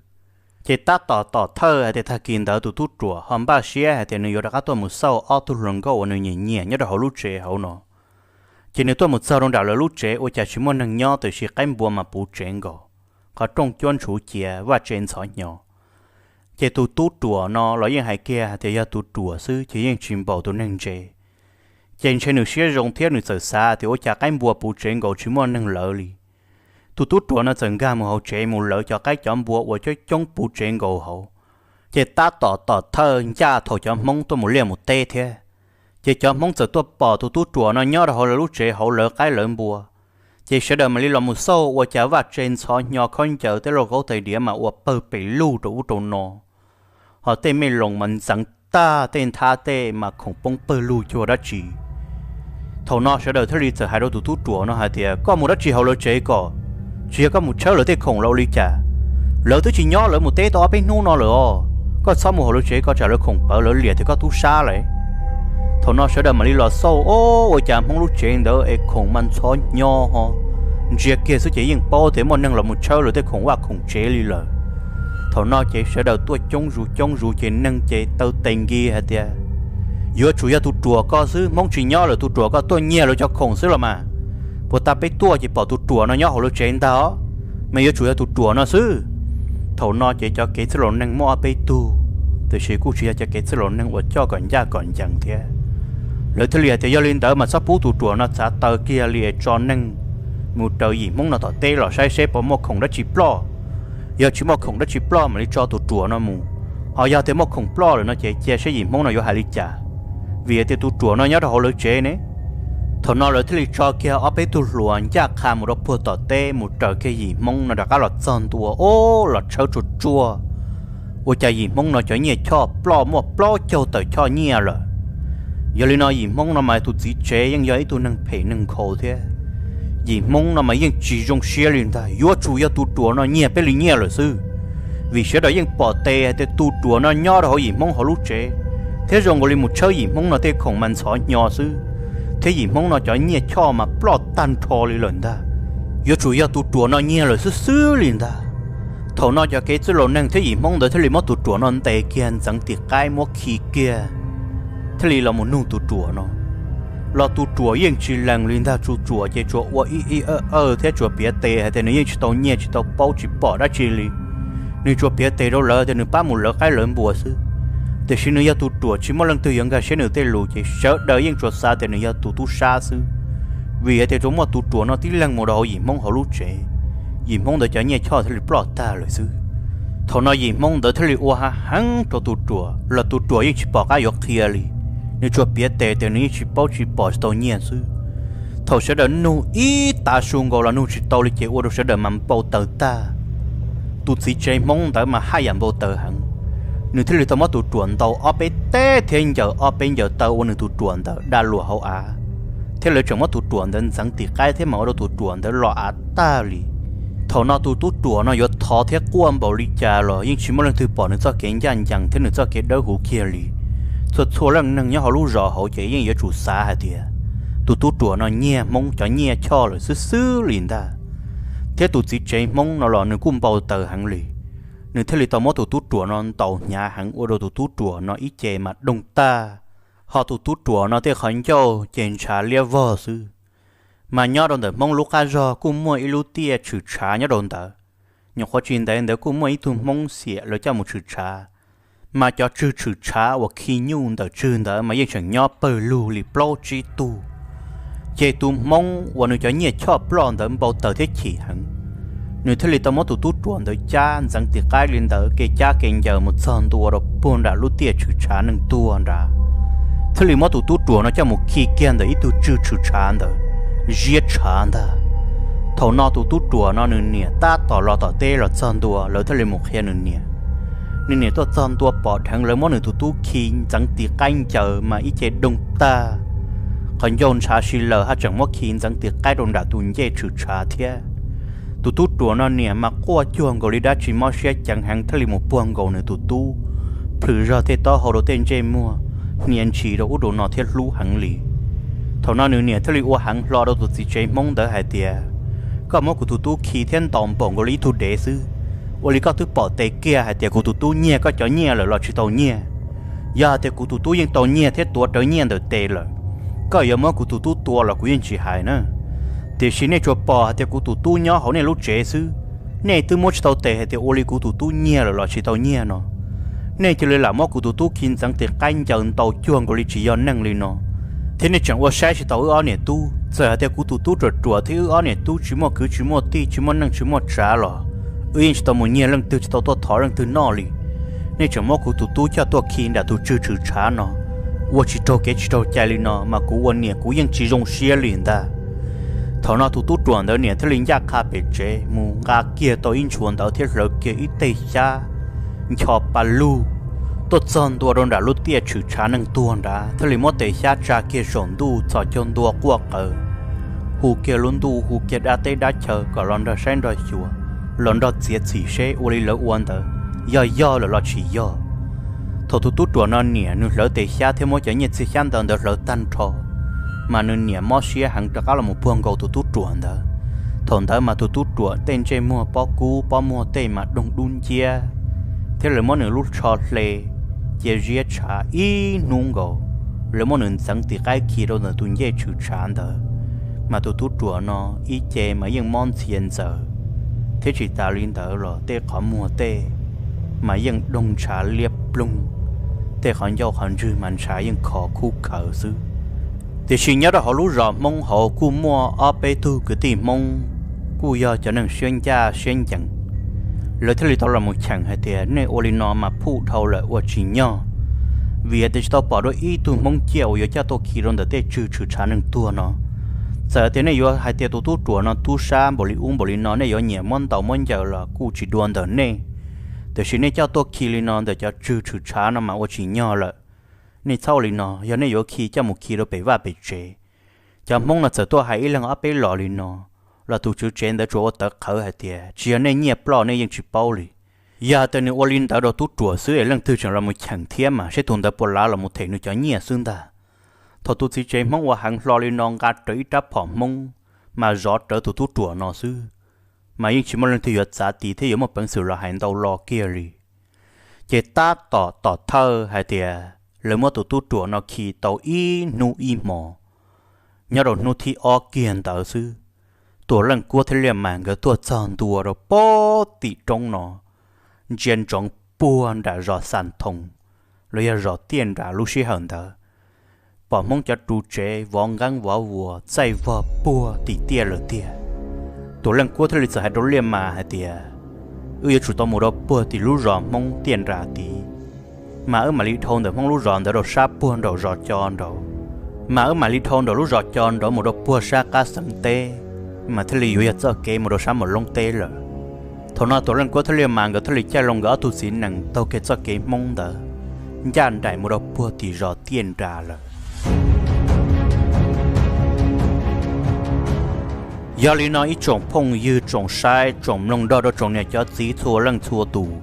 Ces tab tom tom thawj hais tias tag kis ntawd tus tub ruam ho npaj siab hais tias nws yuav rov qab tuaj mus xauj ob tug hluas nkauj uas nws nyiam nyiam nyob rau hauv lub tsev hauv no. Ces nws tuaj mus txog rau nram lawv lub tsev ua cas tsis muaj neeg nyob, tiam sis qaib npua mas puv tsev nkaus, qhov rooj cuab ntshuv cia, vaj tse ntxhov hnyo. Ces tus tub ruam no los yeej hais kiag hais tias yog tus ruam xwb ces yeej tsis npaum tus neeg ntse. Ces ntshe nws siab zoo thiab nws txawm xav tias ua cas qaib npua puv tsev nkaus tsis muaj neeg lawv li. Tus tub ruam no txawm nkag mus hauv tsev mus lawv cov qaib cov npua uas coob coob puv tsev nkaus hauv. Ces tab tom tom thawj ncaj thaum cov Hmoob tuaj mus liaj mus teb thiab. Ces cov Hmoob txawm tuaj pom tus tub ruam no nyob rau hauv lawv lub tsev hauv lawv qaib lawv npua. Ces sawv daws mam li los mus xauj ua cas vaj tse ntxhov hnyo, khaub ncaws tej lauj kaub tais diav mas ua pawg pes lug rau ub rau no, ho tej me loos mas ntxeev tag, tej nthab tej mas khoom poob pawg lug cuag dab tsi. Thaum no sawv daws thiaj li txawm hais rau tus tub ruam no hais tias koj mus dab tsi hauv lawv tsev ko? Tsis yog koj mus tshawb lawv tej khoom los ua li cas? Lawv twb tsis nyob, lawv mus teb tau ob peb hnub no lawm os. Koj txhob mus hauv lawv tsev ko tsam lawv khoom pawv lawv liam tias koj tub sab lawm. Thaum no sawv daws mam li los xauj, o, ua cas Hmoob lub tsev ntawd es khoom mas ntxhov hnyo ho, ntsia kiag xwb ces yeej paub tias muaj neeg los mus tshawb lawv tej khoom vaj khoom tsev li lawm. Thaum no ces sawv daws tuaj coob zus coob zus ces neeg ces taw tes nkis hais tias yuav tsum yog tus ruam ko xwb, Hmoob tsis nyob lawm tus ruam ko tuaj nyiag lawv cov khoom xwb los mas. Puag ta peb tuaj ces pom tus ruam no nyob hauv lawv tsev ntag os, mas yuav tsum yog tus ruam no xwb. Thaum no ces cov kev txwj laus neeg muaj ob peb tug, tiam sis kuj tsis yog cov kev txwj laus neeg uas coj kom ncaj kom ncees thiab. Lawv thiaj li hais tias yog li ntawd mas txhob pub tus ruam no txav taw kiag li, tso neeg mus raws yim Hmoob no tom teb los saib seb puas muaj khoom dab tsi ploj. Yog tsis muaj khoom dab tsi ploj mam li tso tus ruam no mus, ho yog tias muaj khoom ploj lawm no ces cia seb yim Hmoob no yuav hais li cas, vim tias tus ruam no nyob rau hauv lawv tsev ne. Thaum no lawv thiaj li tso kiag ob peb tug hluas ncaj qha mus rau puag tom teb mus raws kiag yim Hmoob no rov qab los txog ntua, o, los tshawb tsuag tsuag, ua cas yim Hmoob no cov nyiaj choj ploj muaj plaub caug tawm choj nyiaj lawm. Yog li no yim Hmoob no mas tus txiv tsev yeej yog ib tug neeg phem neeg nkhaus thiab. Yim Hmoob no mas yeej tsis zoo siab li ntag, yuav tsum yog tus ruam no nyiag peb li nyiaj lawm xwb. Vim sawv daws yeej pom tes hais tias tus ruam no nyob rau hauv yim Hmoob hauv lub tsev, thiab zoo nkaus li mus tshawb yim Hmoob no tej khoom mas ntxhov hnyo xwb, thiab yim Hmoob no cov nyiaj choj mas ploj tag nrho li lawm ntag. Yuav tsum yog tus ruam no nyiag lawm xwb xwb li ntag. Thaum no cov kev txwj laus neeg thiab yim Hmoob ntawd thiaj li muab tus ruam no ntes kiag ntxeev tim qaib muab khi kiag, thiaj li los mus nug tus ruam no. Los tus ruam yeej tsis lees li ntag, tus ruam ces tsuas ua ib ib awj awj thiab tsuas piav tes hais tias nws yeej tsis tau nyiaj tsis tau paub tsis pom dab tsi li. Nws tsuas piav tes rau lawv tias nws pab mus lawv qaib lawv npua xwb. Tiam sis nws yog tus ruam tsis muaj leej twg yuav nkag siab nws tej lus ces sawv daws yeej tsuas xav tias nws yog tus tub sab xwb. Vim hais tias tsuas muaj tus ruam no tib leeg mus rau hauv yim Hmoob hauv lub tsev, yim Hmoob ntawd cov nyiaj choj thiaj li ploj tag lawm xwb. Thaum no yim Hmoob ntawd thiaj li ua hav heev rau tus ruam, los tus ruam yeej tsis pom qab yuav qhia li. Nws tsuas piav tes tias nws yeej tsis paub tsis pom tsis tau nyiaj xwb. Thaum sawv daws nug ib tav su nkaus los nug tsis tau li ces ua rau sawv daws mas npau taws tag. Tus txiv tsev Hmoob ntawd mas haj yam npau taws heev. Nws thiaj li tau muab tus ruam ntaus ob peb teg thiab ncaws ob peb ncaws taw ua nws tus ruam ntawd da luas hauv av, thiab lawv tseem muab tus ruam ntawd ntxeev tim qaib thiab mas ua rau tus ruam ntawd lo av tag li. Thaum no tus tub ruam no yuav thov thiab quaj npaum li cas los yeej tsis muaj leej twg pom nws txoj kev ncaj ncees thiab nws txoj kev dawb huv kiag li. Txhua txhua leej neeg nyob hauv lub zos hauv ces yeej yuav tsum xav hais tias tus tub ruam no nyiag Hmoob cov nyiaj choj lawm xwb xwb li ntag. Thiab tus txiv tsev Hmoob no los nws kuj npau taws heev li. Nws thiaj li tau muab tus tub ruam no ntaus hnyav heev ua rau tus tub ruam no ib ce mas doog tag, Ho tus tub ruam no tej qhov ncauj ces ntshav liab vog xwb. Mas nyob rau ntawm Hmoob lub qab zog kuj muaj ib lub tiaj tshwm tshav nyob rau ntawd. Nyuam qhuav tsis ntev ntawd kuj muaj ib tug Hmoob xiam lawv coj mus tshwm tshav. Mas cov tswg tshwm tshav uas khi nyuj ntawm tswg ntawd mas yeej tseem nyob pawg lug li plaub tsib tug. Ces tus Hmoob uas nws cov nyiaj choj ploj ntawd npau taws thiab chim heev, nws thiaj li tau muab tus tub ruam ntawd cab ntxeev tis qaib li ntawd kev cab kev ncaws mus txog ntua rau puag nram lub tiaj tshwm tshav neeg tuag nrad, thiaj li muab tus tub ruam no coj mus khi kiag ntawm ib tug tswg tshwm tshav ntawd ziab tshav ntag. Thaum no tus tub ruam no nws niam tab tom los tom teb los txog ntua, lawv thiaj li mus qhia nws niam. Nws niam tuaj txog ntua pom dheev lawv muab nws tus tub khi ntxeev tis qaib ncaws mas ib ce doog tag, qhov ncauj ntshav si laws haj tseem muab khi ntxeev tis qaib rau nram tus ncej tshwm tshav thiab. Tus tub ruam no niam mas quaj cuag nkaus li dab tsi mob siab ceev heev thiaj li mus puag nkaus nws tus tub, plhws zog tej taub hau rau tej ntsej muag, hnia ntshis rau ub rau no thiab hlub heev li. Thaum no nws niam thiaj li ua heev hlo rau tus txiv tsev Hmoob ntawd hais tias, koj muab kuv tus tub khi thiab ntaus npaum nkaus li ib tug dev xwb, ua li koj twb pom tes kiag hais tias kuv tus tub nyiag koj cov nyiaj lawm los tsis tau nyiag? Yog hais tias kuv tus tub yeej tau nyiag thiab tuav rawv nyiaj ntawm tes lawm, koj yuav muab kuv tus tub tua los kuv yeej tsis hais na. Tiam sis nej tsuas pom hais tias kuv tus tub nyob hauv nej lub tsev xwb, nej twb muab tsis tau tes hais tias ua li kuv tus tub nyiag lawm los tsis tau nyiag no. Nej cia li lam muab kuv tus tub khi ntxeev tis qaib ncaws ntaus cuag nkaus li tsis yog neeg li no, thiab nej tseem ua saib tsis taus wb ob niam tub. Txawm hais tias kuv tus tub ruam ruam thiab wb ob niam tub tsis muaj kwv tsis muaj tij, tsis muaj neej tsis muaj tsav los wb yeej tsis tau mus nyiag leej twg, tsis tau tuaj thov leej twg noj li. Nej tseem muab kuv tus tub coj tuaj khi nram tus tswg tshwm tshav no, ua tsis raug kev tsis raug cai li no mas kuv ua niam kuv yeej tsis zoo siab li ntag. Thaum no tus tub ruam ntawd niam thiaj li ncaj qha pem tsev mus nqa kiag tau ib ntshua ntawd thiab hlawv kiag ib teg xyab ncho pa lug tuaj txog ntua rau nram lub tiaj tshwm tshav neeg tuag nrad, thiaj li muab tes xyab tsa kiag saum ntuj txhos caug ntua quaj qawv, hu kiag lub ntuj hu kiag dab teb dab chaw kom los nrog saib nrog xyuas, los nrog txiav txim seb ua li lawv ua ntawd yog yog lawm los tsis yog. Thaum tus tub ruam no niam nws hlawv tes xyab thiab muab cov nyiaj txiag xyab ntawv ntawd hlawv tag nrho, mas nws niam mob siab heev rov qab los mus puag nkaus tus tub ruam ntawd. Thaum ntawd mas tus tub ruam tej ntsej muag pob kub pob muag tej mas doog dub nciab, thiab lawv muab nws lub tsho hle cia ziab tshav ib hnub nkaus. Lawv muab nws ntxeev tis qaib khi rau ntawm tus ncej tshwm tshav ntawd, mas tus tub ruam no ib ce mas yeej mob ntxhias ntxaws, thiab tsis tas li ntawd los tej qhov muag tej mas yeej doog ntshav liab ploog, tej qhov ncauj qhov ntswg mas ntshav yeej khov khub khawv xwb. Tiam sis nyob rau hauv lub zos Hmoob hauv kuj muaj ob peb tug kwv tij Hmoob kuj yog cov neeg siab ncaj siab ncees, lawv thiaj li tau los mus cheem hais tias nej ua li no mas phuj dhau lawm ua tsis nyog, vim tias tsis tau pom dua ib tug Hmoob ciaj uas yuav coj tuaj khi rau ntawm tej tswg tshwm tshav neeg tuag no. Txawm tias nej yuav hais tias tus tub ruam no tub sab npaum li ub npaum li no, nej yuav nyiam muab ntaus muab ncaws los kuj tsis dua ntawm nej, tiam sis nej coj tuaj khi li no ntawm cov tswg tshwm tshav no mas ua tsis nyog lawm. Nej txhob ua li no, yog nej yuav khi coj mus khi rau pem vaj pem tsev. Cov Hmoob no txawm tuaj hais ib leeg ob peb los li no, los tus tswv tsev ntawd tsuas ua tawv qhawv hais tias tsis yog nej nyiaj ploj nej yeej tsis paub li. Yog tias nws ua li ntawd rau tub ruam xwb es leej twg tseem los mus cheem thiab mas seb tus ntawd puas lav los mus them nws cov nyiaj xwb ntag. Thaum tus txiv tsev Hmoob ua heev hlo li no nqa rawv ib rab phom Hmoob mas zov rawv tus tub ruam no xwb, mas yeej tsis muaj leej twg yuav txav tis thiab yuav muaj peev xwm los hais ntau lo kiag li. Ces tab tom tom thawj hais tias lawv muab tus tub ruam no khi tau ib hnub ib hmo, nyob rau hnub thib ob kiag ntawd xwb, Tuam Leej Kuab thiab Liaj Mas nkawd tuaj txog ntua rau pem tim roob no, ntsia ntsoov puag nram zos Xas Thoos, los yog zos Tiaj Nras lub sij hawm ntawd. Pom Hmoob cov ru tsev vov nqeeb vov vuas txaij vog puag tim tiaj lawm tiag. Tuam Leej Kuab thiaj li txawm hais rau Liaj Mas hais tias, wb yuav tsum tau mus rau puag tim lub zos Hmoob Tiaj Nras tid, mas wb mam li dhau ntawm Hmoob lub zos ntawd rau sab puag nraum zos Co nraud, mas wb mam li dhau nraum lub zos Co nraud mus rau puag sab qab xeev teb, mas thiaj li yuav yog txoj kev mus rau sab Mus Loob teb lawm. Thaum no Tuam Leej Kuab thiab Liaj Mas nkawd thiaj li caij loo nkawd ob tug txiv nees taug kev txoj kev Hmoob ntawd, ncaj nraim mus rau puag tim zos Tiaj Nras lawm. Yog li no ib tsoom phooj ywg tsoom saib tsoom mloog nrog rau tsoom niam cov txiv txhua leej txhua tus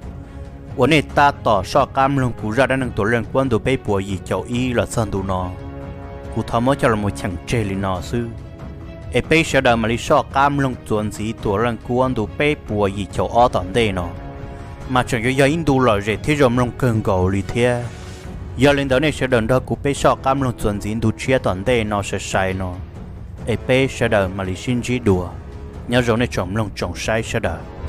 uas nej tab tom soj qab mloog kuv zaj dab neeg Tuam Leej Kuab ntu peb puas yim caum ib los txog ntu no, kuv thov muab coj los mus cheem tseg li no xwb, es peb sawv daws mam li soj qab mloog txuas ntxiv Tuam Leej Kuab ntu peb puas yim caum ob tom ntej no, mas tseem yuav yog ib ntu lom zem thiab zoo mloog kawg nkaus li thiab. Yog li ntawd nej sawv daws nrog kuv peb soj qab mloog txuas ntxiv ntu tshiab tom ntej no sai sai no, es peb sawv daws mam li sib ntsib dua. Nyob zoo nej tsoom mloog tsoom saib sawv daws.